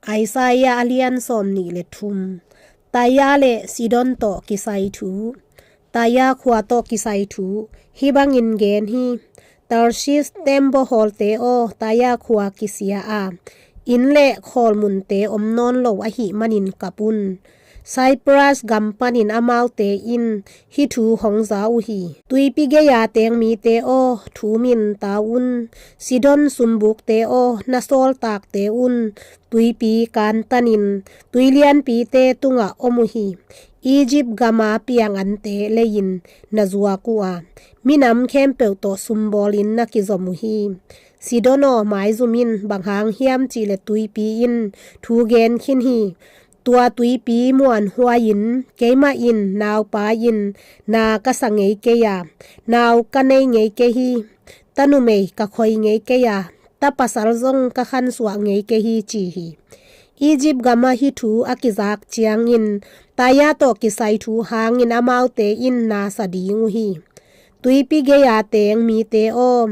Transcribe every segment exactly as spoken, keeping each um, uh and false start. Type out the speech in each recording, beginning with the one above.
Isaiah a lian sawm nih le thum. Tyre le Sidon tawh kisai thu. Tyre khua tawh kisai thu hih bangin gen hi. Tarshish tembaw hawlte aw, Tyre khua kisia a, inn le khawlmunte om nawn lo ahih manin kap un. Cyprus gam panin amaute in hih thu hong za uh hi. Tuipi gei-a teng mite aw, thum in tau un. Sidon sumbukte aw, na sawltakte un tuipi kantanin, tui lianpite tungah om uh hi. Egypt gama piangante lei-in na zuak uh a, minam khempeuh tawh sumbawlin na kizom uh hi. Sidon aw, maizum in, bang hang hiam cih leh tuipi in thu gen khin hi. Tua tuipi muanhuai-in, keimah in naupa in na ka sa ngei kei a, nau ka nei ngei kei hi. Ta numei ka khoi ngei kei a, ta pasal zong ka khansuah ngei kei hi, ci hi. Egypt gamah hih thu a kizak ciangin Tyre tawh kisai thu hangin amaute in na sa ding uh hi. Tuipi gei-a teng mite aw,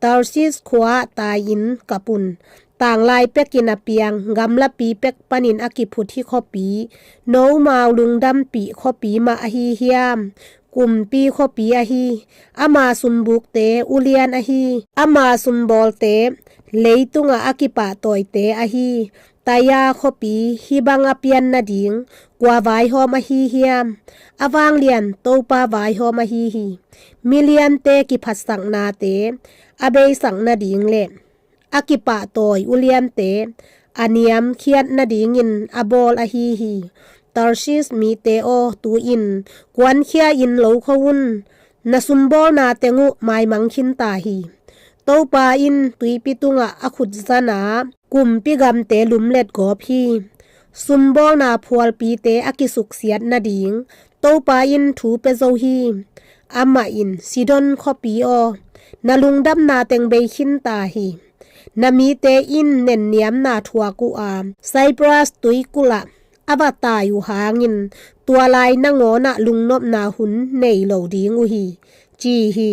Tarshish khua-ah tai-in kap un. Tanglai pekin a piang, gamlapi pek panin a kiphut hih khuapi, nomau lungdampih khuapi mah ahi hiam? Kumpi khuapi ahi, ama sumbukte ulian ahi, ama sumbawlte leitungah a kipahtawite ahi, Tyre khuapi hih bang a pian nading kua vaihawm ahi hiam? A vanglian Topa vaihawm ahi hi. Miliante kiphatsaknate a beisak nading le a kipahtawi uliante a niamkhiat nadingin a bawl ahi hi. Tarshish mite aw, tu-in kuankhia-in lokho un. Na sumbawlna teng uh maimang khin ta hi. Topa in tuipi tungah a khutzan a, kumpi gamte lumlet gawp hi. Sumbawlna phualpite a kisuksiat nading Topa in thu pia zo hi. Amah in, Sidon khuapi aw, na lungdamna teng bei khin ta hi. Na mite in nenniamna thuak uh a, Cyprus tuikulh ah a va tai uh hangin tua lai nangawnah lungnopna hun nei lo ding uh hi, ci hi.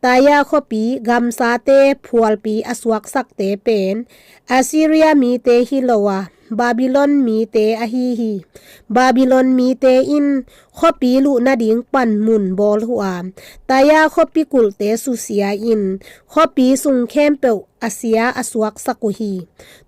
Tyre khuapi gamsate phualpi a suaksakte pen Assyria mite hi lo a, Babylon mite ahi hi. Babylon mite in khuapi luh nading panmun bawl uh a, Tyre khuapi kulhte susia-in khuapi sung khempeuh a sia a suaksak uh hi.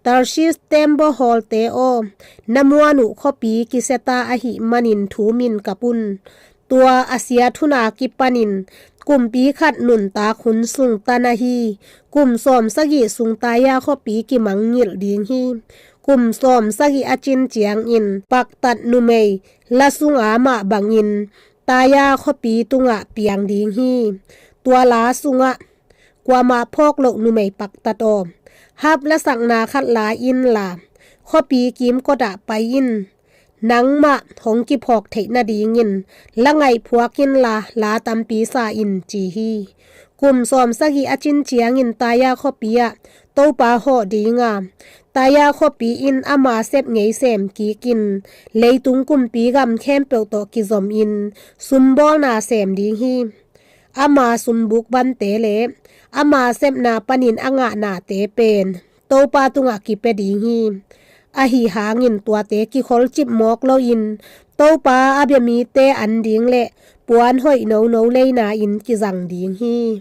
Tarshish tembaw hawlte aw, na muan uh khuapi kisia ta ahih manin thum in kap un. Tua a siat hun a kipanin kumpi khat nuntak hun sung tan ahi. Kum sawmsagih sung Tyre khuapi kimangngilh ding hi. Kum sawmsagih a cin ciangin paktat numei la sunga mah bangin Tyre khuapi tungah piang ding hi. Tua la sungah kuamah phawk loh numei paktat aw, hap lasakna khat la inla, khuapi kimkotah pai in. Nangmah hong kiphawk theih nadingin la ngaihphuak inla, la tampi sa in, ci hi. Kum sawmsagih a cin ciangin Tyre khuapi ah Topa hawh ding a, Tyre khuapi in ama sep ngei sem kikin, leitung kumpi gam khempeuh tawh kizomin sumbawlna sem ding hi. Ama sumbuk bante le ama sepna panin a ngahnate pen Topa tungah kipia ding hi. Ahi hangin tuate kikholcip mawk loin Topa a bia mite an ding le puan hoih nono leina-in kizang ding hi.